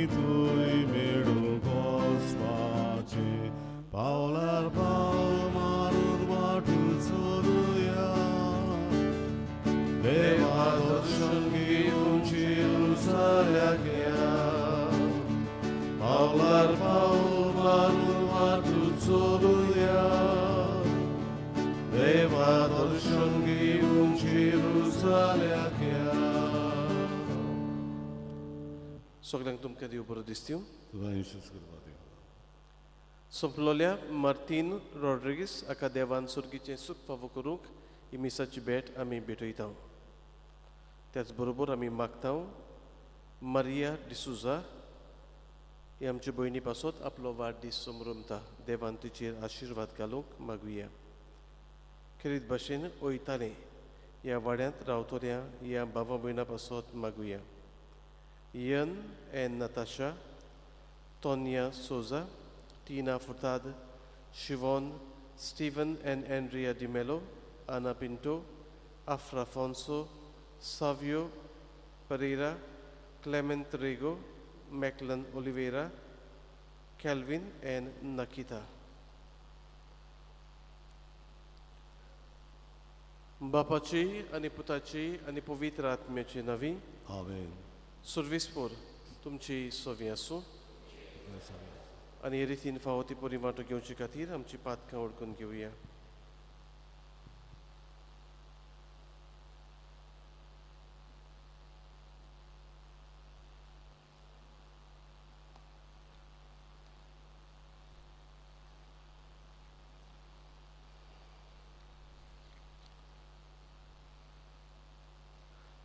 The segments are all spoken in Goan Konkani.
आमी थंय मेळूंक वचपाचें पावलार पावल मारून वाटू चलुया देवा दर्शन घेवन जेरुजाल्याक या पावलार पावल मारून वाटू चलुया देवा दर्शन घेवन जेरुजाल्याक या. सगल्यांक तुमकां देव बरो दिसतीव. तुका विश्वास करपा देव. सोंपलोल्या मार्तीन रॉड्रिगीस हाका देवान सुर्गीचें सूख फावो करूंक ही मिसाची भेट आमी भेटयता. त्याच बरोबर आमी मागता मारिया डिसुजा ही आमचे भयणी पासत आपलो वाडदीस समरमता. देवान तिचेर आशिर्वाद घालूंक मागुया. खेरीत भाशेन वयताले ह्या वाड्यांत रावतल्या ह्या बाबा भयणा पासत मागुया. Ian N Natasha, Tonya Souza, Tina Furtado, Shivon, Steven N Andrea D'Mello, Ana Pinto, Afra Afonso, Savio Pereira, Clement Rego, Maclin Oliveira, Calvin N Nakita. बापाची आनी पुताची आनी पवित्र आत्म्याची नवी. आमेन. सुर्वीसपोर तुमची सोवी आसूं आनी हे रितीन फावो ती परी वांटो घेवचे खातीर आमची पातकां ओळखून घेवया.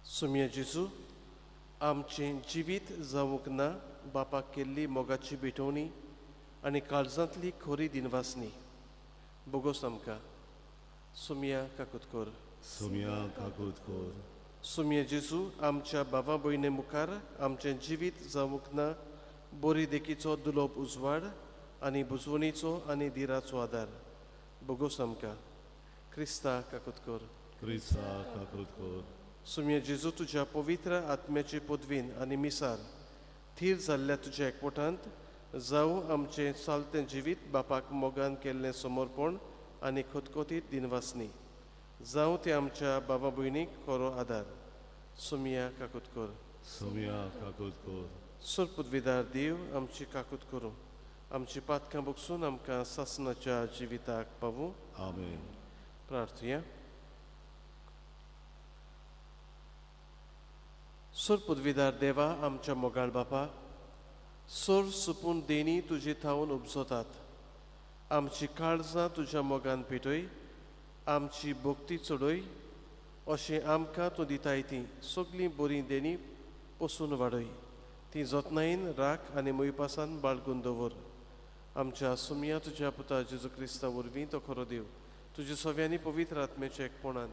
सुमिया जेजू, आमचें जिवीत जावंक ना बापाक केल्ली मोगाची भेटवणी आनी काळजांतली खोरी दिनवासनी. बोगोस आमकां. सुमिया काकूत कर. सुमिया काकूत कर. सुमिया जेजू, आमच्या बाबा भयणे मुखार आमचें जिवीत जावंक ना बरी देखीचो दुलोब उजवाड आनी बुजवणीचो आनी दिराचो आदार. बोगोस आमकां. क्रिस्ता काकूत कर. क्रिस्ता काकूत कर. सुमिया जेजू, तुज्या पवित्र आत्म्याचे पदवीन आनी मिसार थीर जाल्ल्या तुज्या एकवटांत जावं आमचें चालतें जिवीत बापाक मोगान केल्लें समर्पण आनी खतखतीत दिनवासनी. जावं तें आमच्या बाबा भयणीक खरो आदार. सुमिया काकूत कर. सुमिया काकूत कर. सोरपुदविदार देव आमची काकूत करूं, आमची पातकां बगसून आमकां सासनाच्या जिविताक पावूं. आमेन. प्रार्थुया. सोरपुदविदार देवा, आमच्या मोगाळ बापा, सोर सुपून देणी तुजे थावन उपजतात. आमची काळजां तुज्या मोगान पेटय, आमची भक्ती चडय, अशें आमकां तूं दिताय ती सगळीं बरीं देणी पोसून वाडय. ती जतनायेन राख आनी मोयपासान बाळगून दवर. आमच्या सुमया तुज्या पुता जेजू क्रिस्ता वरवीं, तो खरो देव, तुज्या सव्यांनी पवित्र आत्म्याच्या एकपणान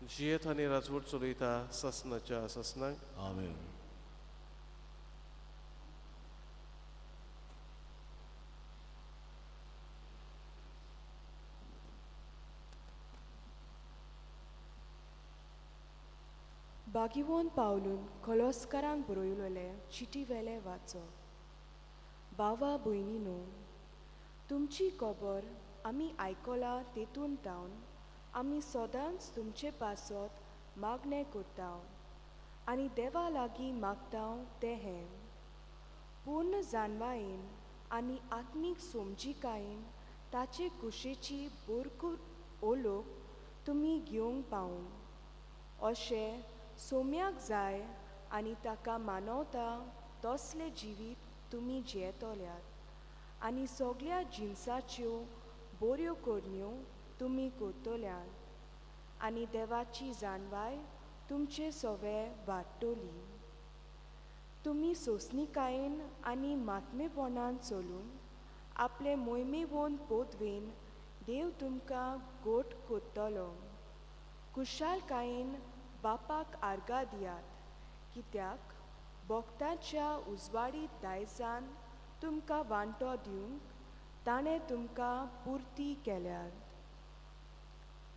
जियेत आनी राजवट चलयता सासनाच्या सासनाक. आमेन. बागिवोन पावलून कलोस्कारांक बरयलेले चिटी वेले वाचो. बावा भयणी न्हू, तुमची खबर आमी आयकला तेतून तावन आमी सदांच तुमचे पासत मागणें करता आनी देवा लागीं मागता तें हें पूर्ण जाणवायेन आनी आत्मीक समजिकायेन ताचे कुशेची भरपूर ओलोक तुमी घेवंक पावूं अशें सोम्याक जाय आनी ताका मानवता तसलें जिवीत तुमी जियेतल्यात आनी सगळ्या जिनसाच्यो बऱ्यो करण्यो तुमी करतल्यात आनी देवाची जाणवाय तुमचे सवे वाडटली. तुमी सोंसणिकायेन आनी मातमेपणान चलून आपले मोहिमेवन पोतवेन देव तुमकां गोट कोत्तलो. खुशालकायेन बापाक आर्गां दियात, कित्याक भक्ताच्या उजवाडीत दायजान तुमकां वांटो दिवंक ताणें तुमकां पुर्ती केल्यात.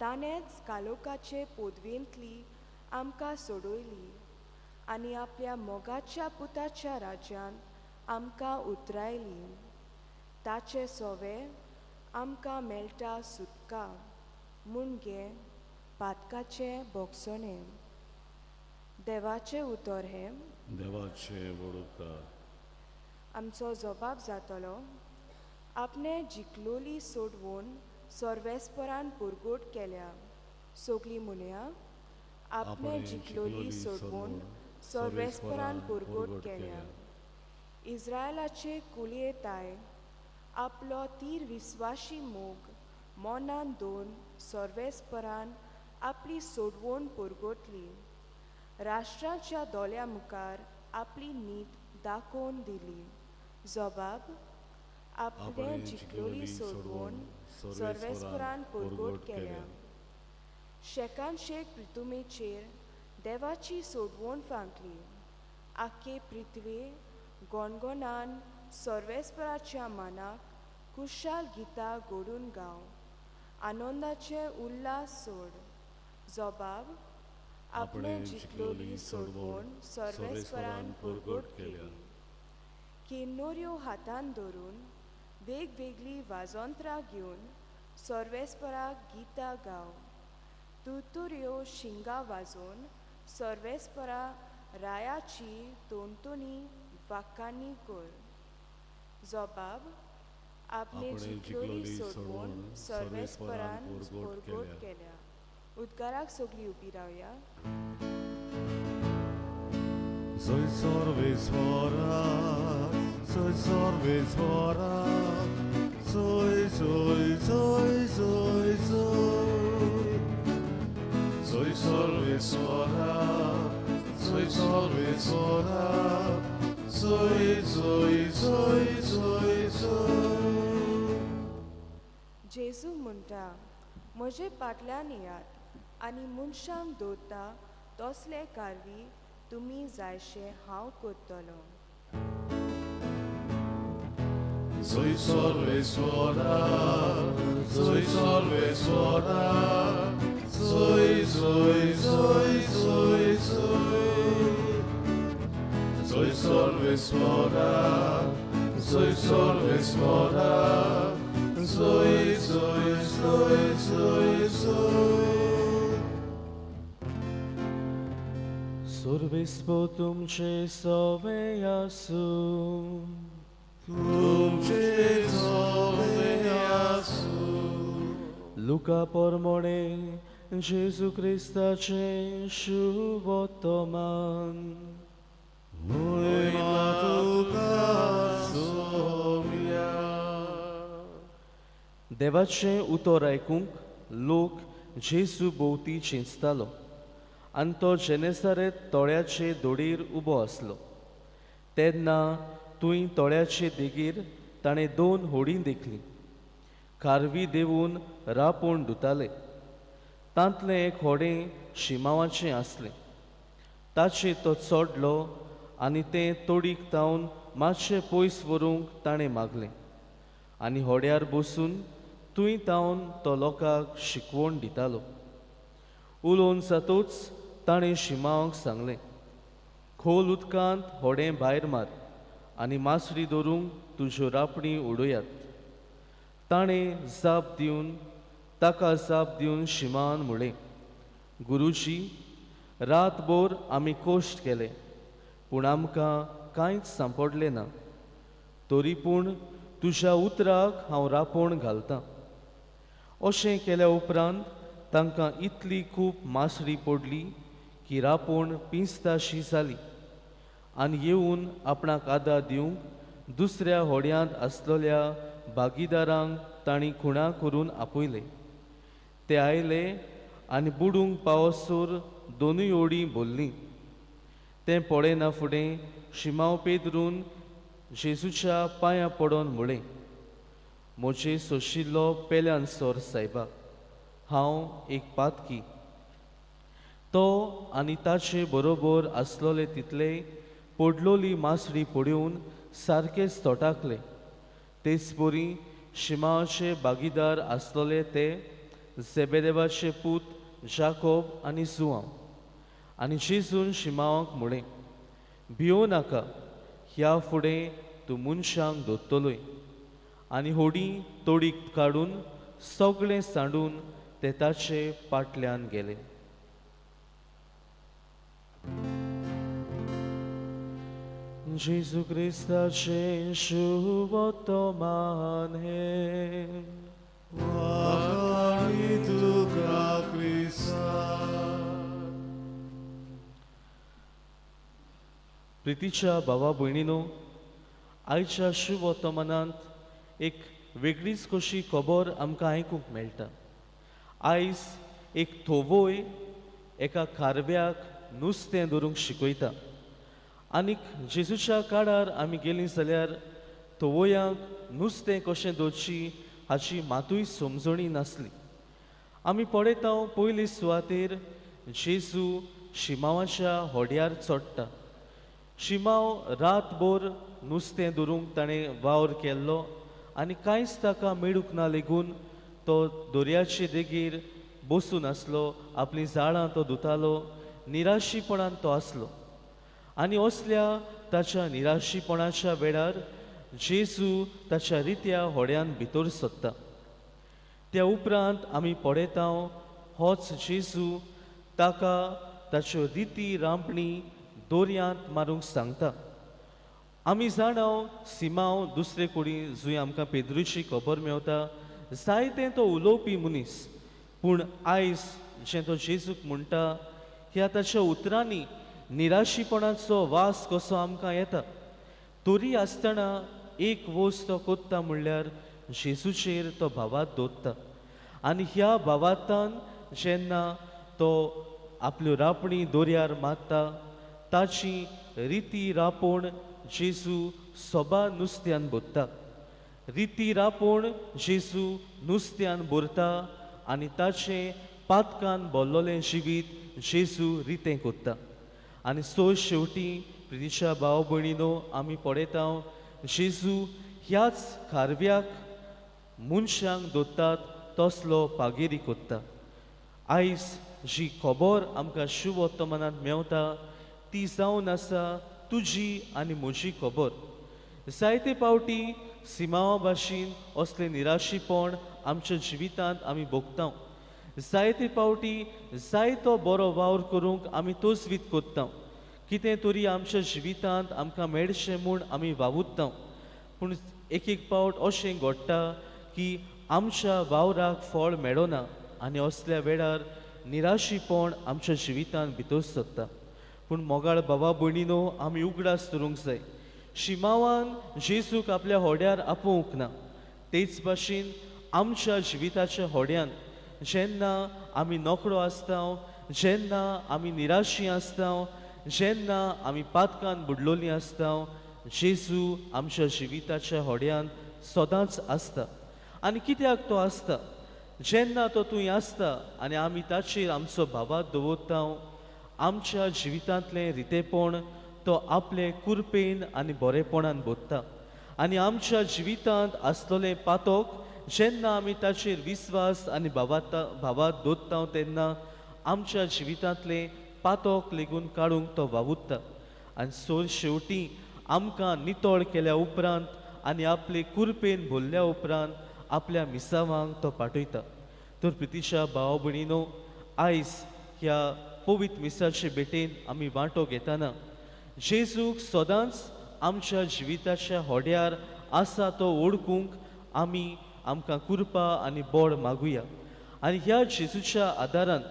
ताणेंच कालोकाचे पोदवेंतली आमकां सोडयली आनी आपल्या मोगाच्या पुताच्या राज्यांत आमकां उतरायली. ताचे सोवे आमकां मेळटा सुटका मुणगे पातकाचें बोगसणें. देवाचें उतर हें. देवाचे व्हड उपकार. आमचो जबाब जातलो आपणे जिखलोली सोडवून सर्वेस्परान पुरगोट केल्या. सगळीं म्हणया, आपणे जिखलोली सोडवून सर्वेस्परान पुरगोट केल्या. इस्रायलाचे कुलयेताय आपलो तीर विस्वाशी मोग मोनान दोन सर्वेस्परान आपली सोडवण पुरगोटली. राष्ट्राच्या दोळ्या मुखार आपली नीत दाखोवन दिली. जबाब, आपणे जिखलोली सोडवण सर्वेस्परान पुरगोट केल्या. शेकान शेक प्रितुमेचेर देवाची सोडवण फांकली. आख्खे पृथ्वे गोणगोणान सर्वेस्पराच्या मानाक खुशाल गितां घडून गाव. आनंदाचे उल्हास सोड. जबाब, आपणे जिखलोली सोडवण सर्वेस्परान पुरगोट केली. किन्नोऱ्यो हातान धरून वेगवेगळीं वाजंत्रां घेवन सर्वेस्पराक गितां गाव. तुरतुऱ्यो शिंगां वाजोवन सर्वेस्परा रायाची तोणतोणी वाकांनी कर. जबाब, आपणे जिखलोली सोडवण सर्वेस्परान पुरगोट केल्या. उद्गाराक सगळीं उबी रावया. Soy सर्वेस्परा, soy सर्वेस्परा, soy soy soy soy soy. Soy सर्वेस्परा, soy सर्वेस्परा, soy soy soy soy soy. जेजू म्हणटा, म्हजे फाटल्यान येयात आनी मनशांक दवरता तसले कारवी तुमी जायशे हांव करतलो. Soy सर्वेस्परा, soy सर्वेस्परा, soy soy soy soy soy. Soy सर्वेस्परा, soy सर्वेस्परा, soy soy soy soy soy. सर्वेस्पो तुमचे सवे आसूं. तुमचे सवे आसूं. लुका परमणे जेजू क्रिस्ताचें शुभोत्तमान. महिमा तुका सोम्या. देवाचें उतर आयकूंक लोक जेजू भोंवती चिंचतालो आनी तो जेनेसारेत तळ्याचे दोडीर उबो आसलो. तेन्ना थंय तळ्याचे देगेर ताणें दोन होडीं देखलीं. खारवी देंवून रांपोण धुताले. तांतलें एक होडें शिमांवाचें आसलें. ताचेर तो चडलो आनी तें तोडीक तावन मातशें पयस व्हरूंक ताणें मागलें आनी होड्यार बसून थंय तावन तो लोकांक शिकवण दितालो. उलोवन जातूच ताणें शिमांवाक सांगलें, खोल उदकांत होडें भायर मार आनी मासळी धरूंक तुज्यो रापणी उडयात. ताणें जाप दिवन ताका जाप दिवन शिमान म्हणलें, गुरुजी, रातभर आमी कोश्ट केले पूण आमकां कांयच सांपडलें ना. तरी पूण तुज्या उतराक हांव रापोण घालतां. अशें केल्या उपरांत तांकां इतली खूब मासळी पडली की रापोण पिंजताशी जाली आनी येवन आपणाक आदार दिवंक दुसऱ्या होड्यांत आसलेल्या भागीदारांक तांणी खुणा करून आपयले. ते आयले आनी बुडूंक पावसर दोनूय होडीं भरलीं. तें पळयना फुडें शिमांव पेदरून जेजूच्या पांयां पडोन म्हळें, म्हजे सोशिल्लो पेल्यान सोर सायबा, हांव एक पातकी. तो आनी ताचे बरोबर आसलोले तितले पडलोली मासळी पळोवन सारकेच तोटाकले. तेच परी शिमांवाचे भागीदार आसलोले ते झेबेदेवाचे पूत जाकोब आनी जुआंव. आनी जेजून शिमांवाक म्हळें, भियों नाका, ह्या फुडें तूं मनशांक दोत्तलोय. आनी होडी तोडीक काडून सगळें सांडून ते ताचे पाटल्यान गेले. जेजू क्रिस्ताचें शुभवर्तमान हें. वाखाणी तुका क्रिस्ता. प्रितीच्या भावा भयणीनो, आयच्या शुभवर्तमानांत एक वेगळीच कशी खबर आमकां आयकूंक मेळटा. आयज एक थोवोय एका खारव्याक नुस्तें धरूंक शिकयता. आनीक जेजूच्या काळार आमी गेलीं जाल्यार थोवोयांक नुस्तें कशें दवरची हाची मातूय समजणी नासली. आमी पळयता पयले सुवातेर जेजू शिमावाच्या होड्यार चडटा. शिमाव रातभर नुस्तें धरूंक ताणें वावर केल्लो आनी कांयच ताका मेळूंक ना लेगून तो दर्याचे देगेर बसून आसलो, आपलीं जाळां तो धुतालो, निराशीपणान तो आसलो. आनी असल्या ताच्या निराशीपणाच्या वेळार जेजू ताच्या रित्या होड्यान भितर सोदता. त्या उपरांत आमी पळयता होच जेजू ताका ताच्यो रिती रांपणी दर्यांत मारूंक सांगता. आमी जाणाव सिमांव दुसरे कडेन जंय आमकां पेद्रूची खबर मेवता, जायतें तो उलोवपी मनीस, पूण आयज जें तो जेजूक म्हणटा ह्या ताच्या उतरांनी निराशीपणाचो वास कसो आमकां येता. तरी आसतना एक वस्त तो कोत्ता म्हणल्यार जेजूचेर तो भावात दवरता. आनी ह्या भावातान जेन्ना तो आपल्यो रापणी दर्यार मारता ताची रिती रापोण जेजू सोबा नुस्त्यान भरता. रिती रापोण जेजू नुस्त्यान भरता आनी ताचें पातकान भरलेलें जिवीत जेजू रितें करता. आनी सो शेवटी प्रितीच्या भाव भयणीनो, आमी पळयता जेजू ह्याच खारव्याक मनशांक दोत्तात तसलो पागेरी करता. आयज जी खबर आमकां शुभवर्तमानांत मेवता ती जावन आसा तुजी आनी म्हजी खबर. जायते पावटी सिमांवा भाशेन असलें निराशीपण आमच्या जिवितांत आमी भोगता. जायते पावटी जायतो बरो वावर करूंक आमी तोजवीत करता. कितें तरी आमच्या जिवितांत आमकां मेळचें म्हूण आमी वावुरता, पूण एक एक पावट अशें घडटा की आमच्या वावराक फळ मेळना आनी असल्या वेळार निराशीपण आमच्या जिवितांत भितर सरता. पूण मोगाळ बाबा भयणीनो, आमी उगडास दवरूंक जाय शिमावान जेजूक आपल्या होड्यार आपोवंक ना. तेच भाशेन आमच्या जिविताच्या होड्यान जेन्ना आमी नोकरो आसता, जेन्ना आमी निराशी आसता, जेन्ना आमी पातकान बुडलोलीं आसता, जेजू आमच्या जिविताच्या होड्यान सदांच आसता. आनी कित्याक तो आसता? जेन्ना तो थंय आसता आनी आमी ताचेर आमचो भावात दवरता, आमच्या जिवितांतलें रितेपण तो आपले कुरपेन आनी बरेपणान भरता. आनी आमच्या जिवितांत आसलेलें पातक जेन्ना आमी ताचेर विस्वास आनी भावात दवरता तेन्ना आमच्या जिवितांतलें पातक लेगून काडूंक तो वावुरता. आनी सो शेवटी आमकां नितळ केल्या उपरांत आनी आपले कुरपेन भरल्या उपरांत आपल्या मिसावांक तो पाठयता. तर प्रितीच्या भाव भयणीनो, आयज ह्या पवित्र मिसाचे भेटेन आमी वांटो घेतना जेजूक सदांच आमच्या जिविताच्या होड्यार आसा तो ओळखूंक आमी आमकां कृपा आनी बळ मागुया. आनी ह्या जेजूच्या आदारान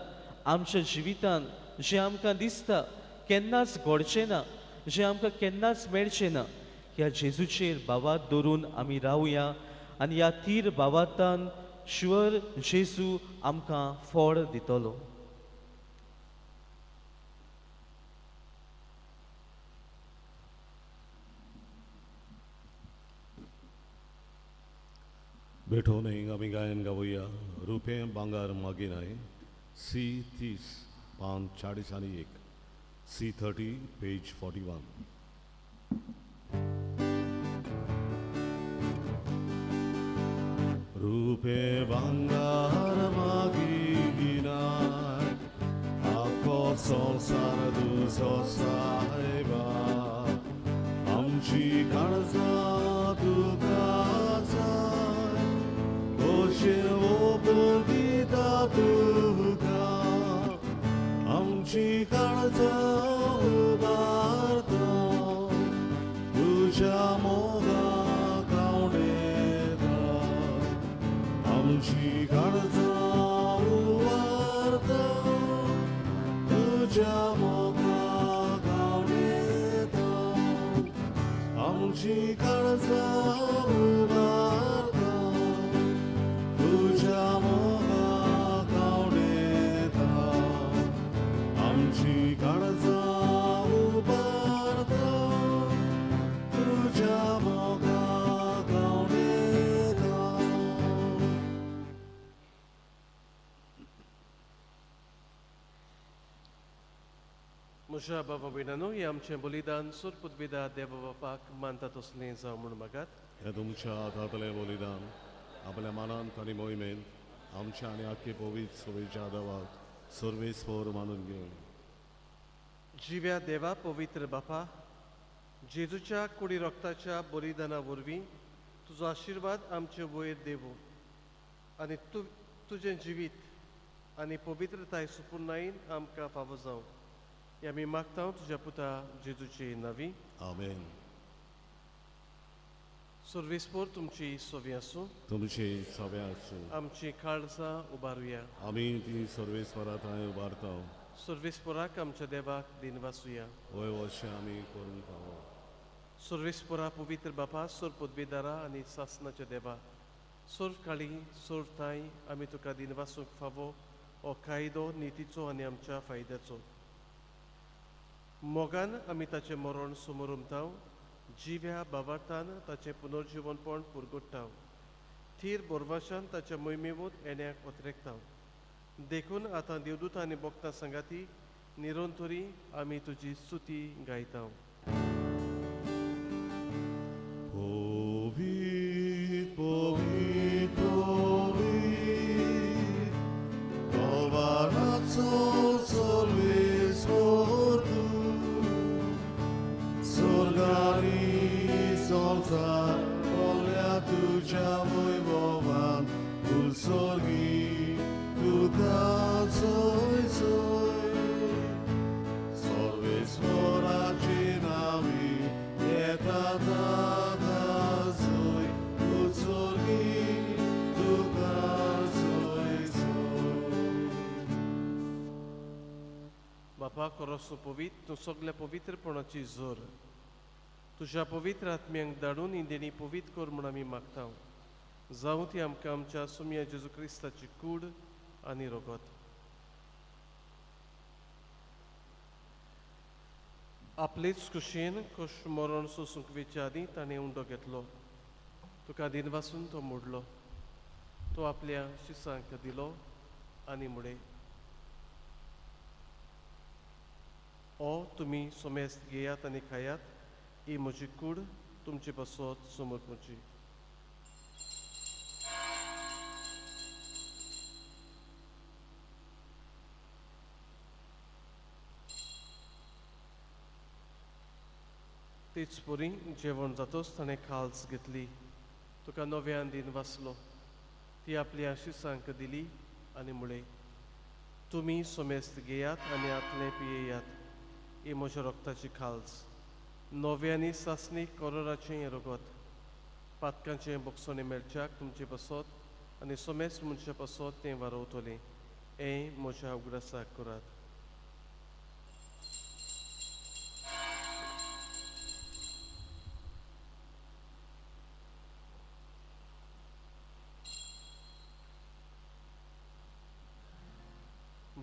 आमच्या जिवितान जें आमकां दिसता केन्नाच घडचें ना, जें आमकां केन्नाच मेळचें ना, ह्या जेजूचेर भावात दवरून आमी रावया. आनी ह्या थीर भावातान शुअर जेजू आमकां फळ दितलो. भेटोवनय आमी गायन गावया रुपें भांगर मागिनाय सी 30 पान 40 आनी 1 सी 30 पेज 41. रुपें भांगर मागिनाय आखो संवसार तुजो सायबा, आमच्या आमची काळजां तुका जाय खोशेन ओपून दिता तुका आमची काळजां उबारता तुज्या मोगाक आवडटा आमची काळजां उबारता तुज्या मोगाक आवडटा आमची काळजां उबारता तुज्या मोगाक आवडटा आमची काळजां उबारता तुज्या मोगाक आवडटा. म्हज्या बाबा भयणांनो, हें आमचें बलिदान सुरपुतविदा देवा बापाक मानता तसलें जावं म्हूण मागात. हे तुमच्या हातांतलें बलिदान आपल्या मनांत आनी मोहिमेंत आमच्या आनी आख्खे पवित्र सभेच्या देवाक सर्वेस्पर मानून घेवन. जिव्या देवा पवित्र बापा, जेजूच्या कुडी रक्ताच्या बलिदाना वरवीं तुजो आशिर्वाद आमचे वयर देवूं आनी तूं तुजें जिवीत आनी पवित्रताय सुपुर्णायेन आमकां फावो जावं, हें आमी मागता तुज्या पुता जेजूचे नांवी. आमेन. सर्वेस्पर तुमची सोवी आसूं. तुमची सगळे आसूं. आमची काळजां उबारुया. आमी ती सर्वेस्परा थंय उबारता. सर्वेस्पराक आमच्या देवाक दिनवासुया. वय अशें आमी करूंक फावो. सर्वेस्परा पवित्र बापा, सोर पदवेदारा आनी सासनाच्या देवा, सोर काळी सोर थांय आमी तुका दिनवासूंक फावो हो कायदो नितीचो आनी आमच्या फायद्याचो. मोगान आमी ताचें मरण समोर उमताव, जिव्या बाबार्थान ताचें पुनर्जिवनपण पुरगुट्टाव, थीर बोरवाशान ताच्या मोहिमेवत येण्याक ओतरेकताव. देखून आतां देवदूत आनी बोगतां सांगाती निरंतरी आमी तुजी स्तुती गायताव. पवित्र पवित्र पवित्र कवाराचो सर्वेस्पर तूं, स्वर्गानी संवसार भरल्या तुज्या वैभवान, उत्सर्गी तुका जय जय. सर्वेस्पराचे नांवी येता ताका जय, उत्सर्गी तुका जय जय. बापा कोरोसो पवित्र, तूं सगल्या पवित्रपणाची जोर, तुज्या पवित्र आत्म्यांक धाडून ही देणी पवित्र कर म्हूण आमी मागता. जावं ती आमकां आमच्या सुमया जेजू क्रिस्ताची कूड आनी रगत. आपलेच कुशीन खोश मरण सोसूंक वेच्या आदीं ताणें उंडो घेतलो, तुका दिनवासून तो मोडलो, तो आपल्या शिसांक दिलो आनी मुडे, ओ तुमी सोमेस्त घेयात आनी खायात, ही म्हजी कूड तुमचे पासत समर्पची. तेच परी जेवण जातोच ताणें खाल्स घेतली, तुका नव्यान दिन वाचलो, ती आपल्या शिसांक दिली आनी मुळे, तुमी सोमेस्त घेयात आनी आतलें पियेयात, ही म्हज्या रक्ताची खाल्स, नव्यानी सासणी करोराचें हें रगत, पातकांचें बोगसणें मेळच्याक तुमचे पासत आनी सोमेस्त मनशा पासत तें वारोवतलें, हें म्हज्या उगडासाक करात.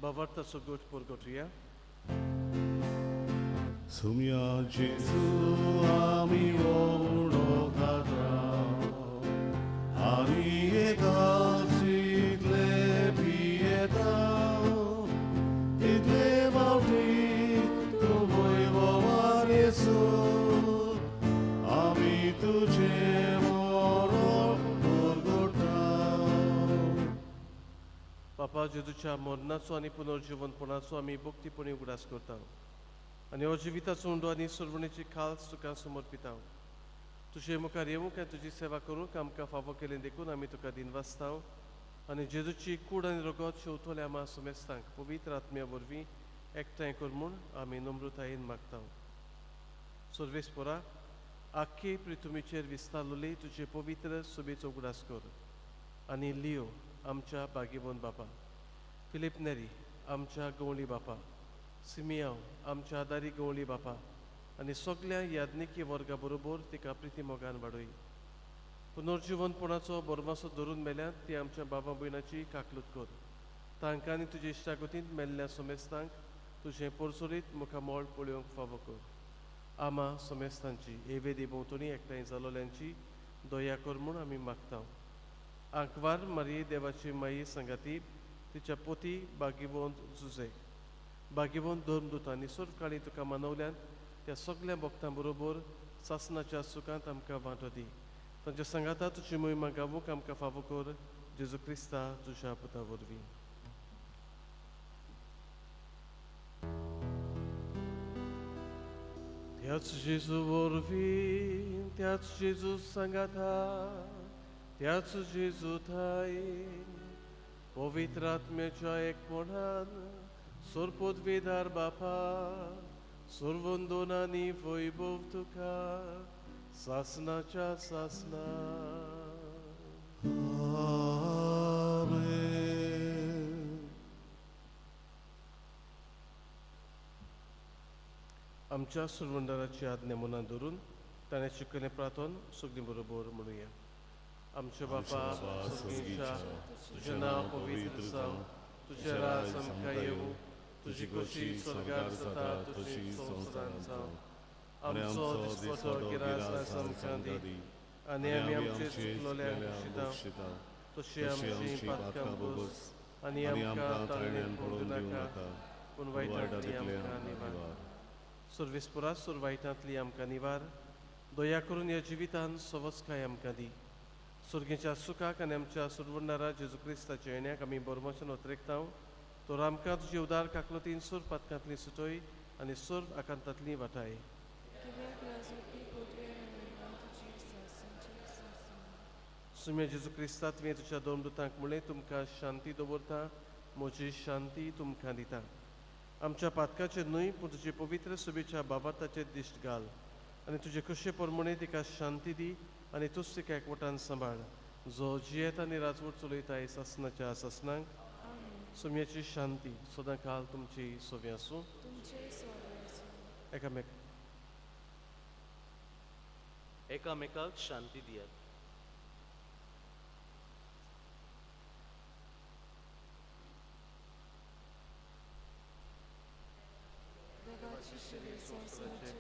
बाबार्थाचो गोट पुरगोटुया. सुम्या जेजू आमी उणो खाता आनी एकाच इतले पियेता, तितले फावटी तूं वैभवान येसू, आमी तुजें मरण पुरगुटा. बापा जेजूच्या मरणाचो आनी पुनर्जिवनपणाचो आमी भक्तीपणी उगडास करता. आनी हो जिविताचो उंडो आनी सुरवणेची खास तुका समर्पितांव. तुजे मुखार येवंक आनी तुजी सेवा करूंक आमकां फावो केलें देखून आमी तुका दिनवासतांव आनी जेजूची कूड आनी रगत शेवतल्या आमा समेस्तांक पवित्र आत्म्या वरवीं एकठांय कर म्हूण आमी नम्रतायेन मागतांव. सर्वेस्पोरा आख्खे पृथ्वीचेर विस्तारलेली तुजे पवित्र सभेचो उगडास कर आनी लियो आमच्या बागेवन बापा, फिलीप नेरी आमच्या गवळी बापा, सिमियांव आमच्या आदारी गवळी बापा आनी सगल्या याज्ञिकी वर्गा बरोबर तिका प्रिती मोगान वाडय. पुनर्जिवनपणाचो बरमासो धरून मेल्यात ती आमच्या बाबा भयणाची काकलूत कर. तांकां आनी तुजे इश्टागतींत मेल्ल्या समेस्तांक तुजें पोरसोरीत मुखामळ पळोवंक फावो कर. आमा समेस्तांची हे वेदी भोंवतणी एकठांय जालोल्यांची दया कर म्हूण आमी मागता. आंकवार मारये देवाची माई सांगाती तिच्या पोती बागीवंत जुजे बागीवंत धर्मदूतांनी सर्वकाळी तुका मानवल्यान त्या सगल्या भक्तां बरोबर सासनाच्या सुखांत आमकां वांटो दी. तांच्या सांगाता तुजी मोहिमा गावूंक आमकां फावो कर जेजू क्रिस्ता तुज्या पुता वरवीं. त्याच जेजू वरवीं, त्याच जेजू सांगाता, त्याच जेजू थाय पवित्र आत्म्याच्या एकपणान सोरपोतवेदार बापा सर्वंदोनानी वैभव तुका सासनाच्या सासना. आमच्या सुरवंडाराची आज्ञा मनात धरून ताणें शिकयल्लें प्रार्थन सगळीं बरोबर म्हणुया. आमच्या बापा स्वर्गीच्या, तुजें नांव पवित्र जावं, तुजें राज आमकां येवं, तुजी खोशी स्वर्गार जाता तशी संवसारांत जावं. आमचो दिसपटो गिरास आमकां दी आनी आमी आमचे चुकलोल्यांक बक्षिता तशी आमची पातकां भोगस आनी आमकां ताळण्यान पडून दिवं नाका, पूण वायटांतली आमकां निवार. सर्वेस्पोरा सोर वायटांतली आमकां निवार. दया करून ह्या जिवितान सवस्काय आमकां दी. सुर्गेच्या सुखाक आनी आमच्या सुरवणारा जेजू क्रिस्ताच्या येण्याक आमी बरमाच्यान ओतरेकतांव. तर आमकां तुजे उदार काकलतीन सुर पातकांतली सुटय आनी सुर आकांतांतली वाटाय. सुम्या जेजू क्रिस्ता तुवें तुज्या दोन दुतांक म्हणलें, तुमकां शांती दवरता, म्हजी शांती तुमकां दिता. आमच्या पातकाचेर न्हय पूण तुजे पवित्र सभेच्या बाबाताचेर दिश्ट घाल आनी तुजे खोशे प्रमाणे तिका शांती दी आनी तूच तिका एकवटान सांबाळ, जो जियेता आनी राजवट चलयता सासनाच्या सासनाक. सुम्याची शांती सदां काल तुमची सोबी आसूं. एकामेक एकामेकाक शांती दियात.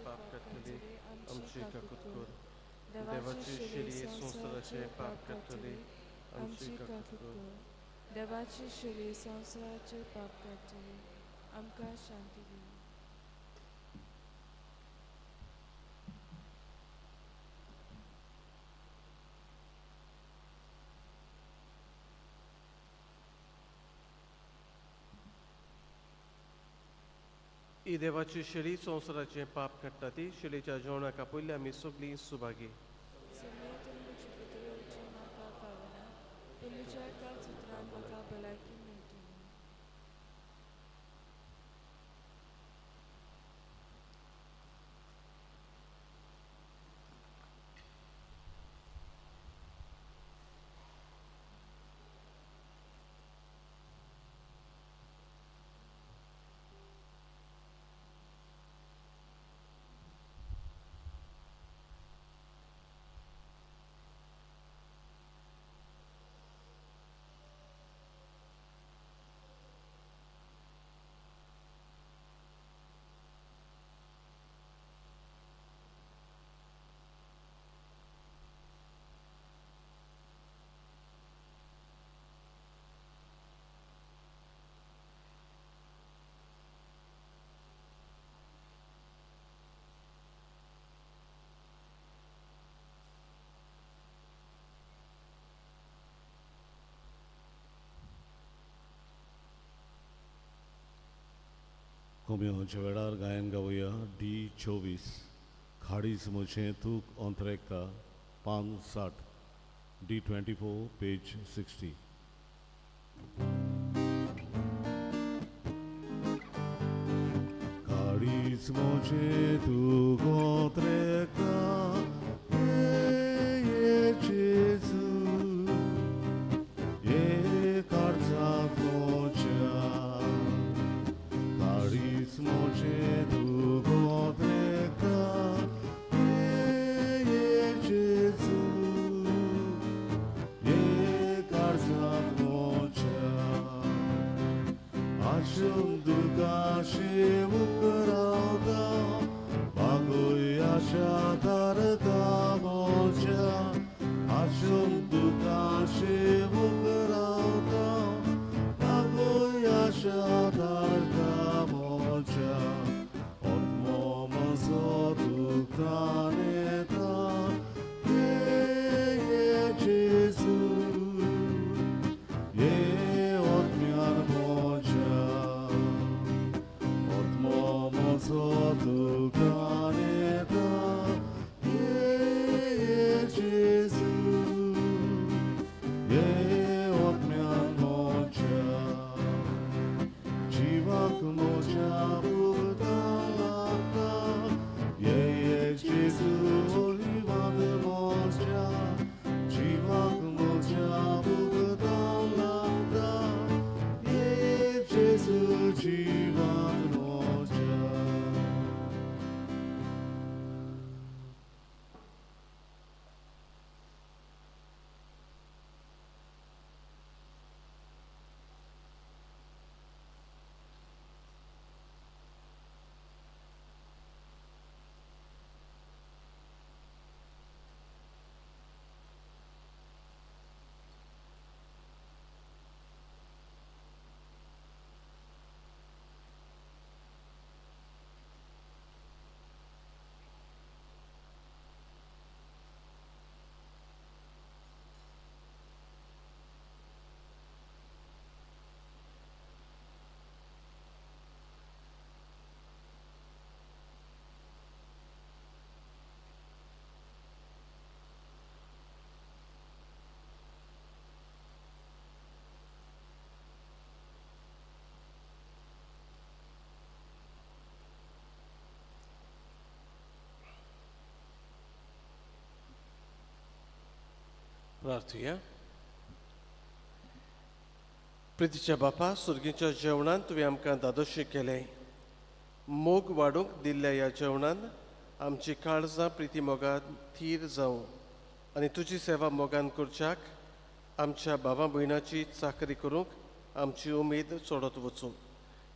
पाप काडटली आमची काकूत कर. देवाची शेली संवसाराचे पाप काडटली आमची काकूत कर. देवाची शेली संवसाराचे पाप काडटली आमकां शांती दी. ही देवाची शेळी संवसाराचें पाप काडटा ती शेळीच्या जेवणाक आपयल्ली आमी सगळीं सुभागी. कोम्योच्या वेळार गायन गावया डी 24 खाडीच म्हजें तूक अंतरेकता पान 60 डी 24 पेज 60. खाडीच म्हजें तूक अंतरेकता ये जेजू ये काळजांत म्हज्या काळीज म्हजें तूं गोत्रेका ये जेजू ये काळजांत म्हज्या आशून तुका शेवूक रावता बागोय आशा तारका म्हज्या आशून तुका शेवूक रावता बागोय आशा तारका म्हज्या आत्मो म्हजो तुका नेता ये जेजू ये आत्म्यान म्हज्या आत्मो म्हजो तुका नेता ये जेजू ये आत्म्यान म्हज्या जिवाक म्हज्या पुरता लागता ये जेजू जिवाक म्हज्या जिवाक म्हज्या पुरता लागता ये जेजू जिवाक म्हज्या. प्रार्थुया. प्रितीच्या बापा, सुर्गीच्या जेवणान तुवें आमकां दादोशी केलें. मोग वाडूंक दिल्ल्या ह्या जेवणान आमची काळजां प्रिती मोगान थीर जावं आनी तुजी सेवा मोगान करच्याक आमच्या भावा भयणाची चाकरी करूंक आमची उमेद चडत वचूं.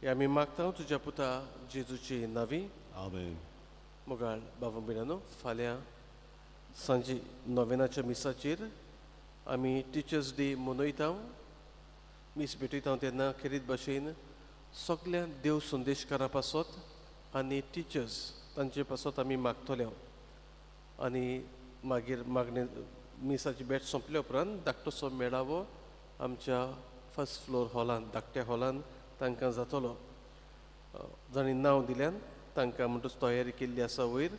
हे आमी मागता तुज्या पुता जेजूची नावी. आमेन. मोगाळ बाबा भयणानो, फाल्यां सांजे नोवेनाच्या मिसाचेर आमी टिचर्स डे मनयता. मीस भेटयता तेन्ना खेरीत भाशेन सगल्या देव संदेशकारां पासत आनी टिचर्स तांचे पासत आमी मागतले. आनी मागीर मागणे मिसाची भेट सोंपल्या उपरांत धाकटोसो मेळावो आमच्या फर्स्ट फ्लोर हॉलान, धाकट्या हॉलान तांकां जातलो. जांणी नांव दिल्यान तांकां म्हणटच तयारी केल्ली आसा वयर,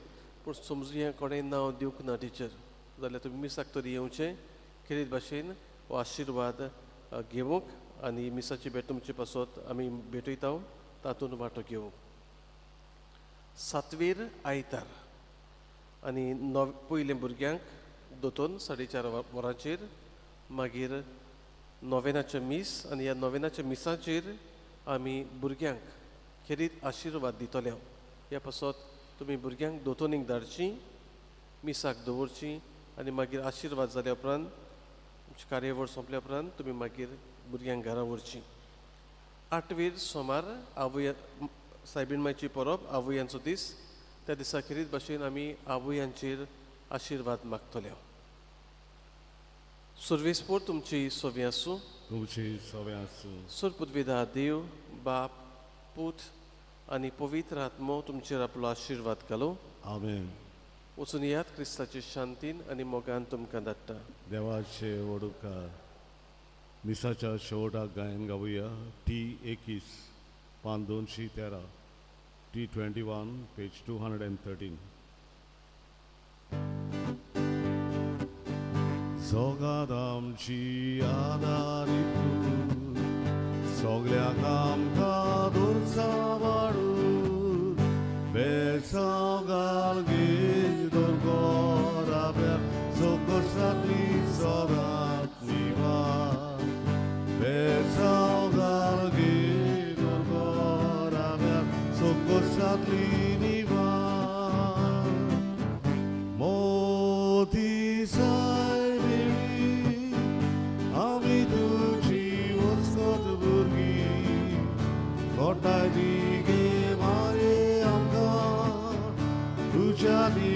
पूण समजुया कोणें नांव दिवंक ना टिचर जाल्यार तुमी मिसाक तरी येवचें खेरीत भाशेन हो आशिर्वाद घेवंक आनी मिसाची भेट तुमचे पासत आमी भेटयता तातूंत वांटो घेवंक. सातवेर आयतार आनी नव पयलें भुरग्यांक दोतोन 4:30 वरांचेर, मागीर नोवेनाचें मीस आनी ह्या नोवेनाच्या मिसाचेर आमी भुरग्यांक खेरीत आशिर्वाद दितले. ह्या पासत तुमी भुरग्यांक दोतोनीक धाडची, मिसाक दवरची आनी मागीर आशिर्वाद जाल्या उपरांत तुमची कार्यावळ सोंपल्या उपरांत तुमी मागीर भुरग्यांक घरा व्हरची. आठवेर सोमार आवय सायबीण मायची परब, आवयांचो दीस. त्या दिसा खेरीत भाशेन आमी आवयांचेर आशिर्वाद मागतले. सुर्वेसपोर तुमची सोवी आसूं. तुमची सवे आसूं. सुरपुदविदा देव बाप पूत आनी पवित्र आत्मो तुमचेर आपलो आशिर्वाद घालूं. आमेन. वचून यात क्रिस्ताचे शांतीन आनी मोगान तुमकां धाडटा. देवाचे वडुकार. मिसाच्या शेवटाक गायन गावया टी 21 पान 213. T21, page 213. जगात आमची आदारी तूं, सगळ्याक आमकां दुर्सा वाडू, बेसांव घाल गे दोरगोराब्या, चौकसांतली सदांच निवार. बेसांव घाल गे दोरगोराब्या, चौकसांतली निवार. मोती सायबिणी, आमी तुजी वचत भुरगीं, कोटाय दी गे माये आमकां, तुज्या दी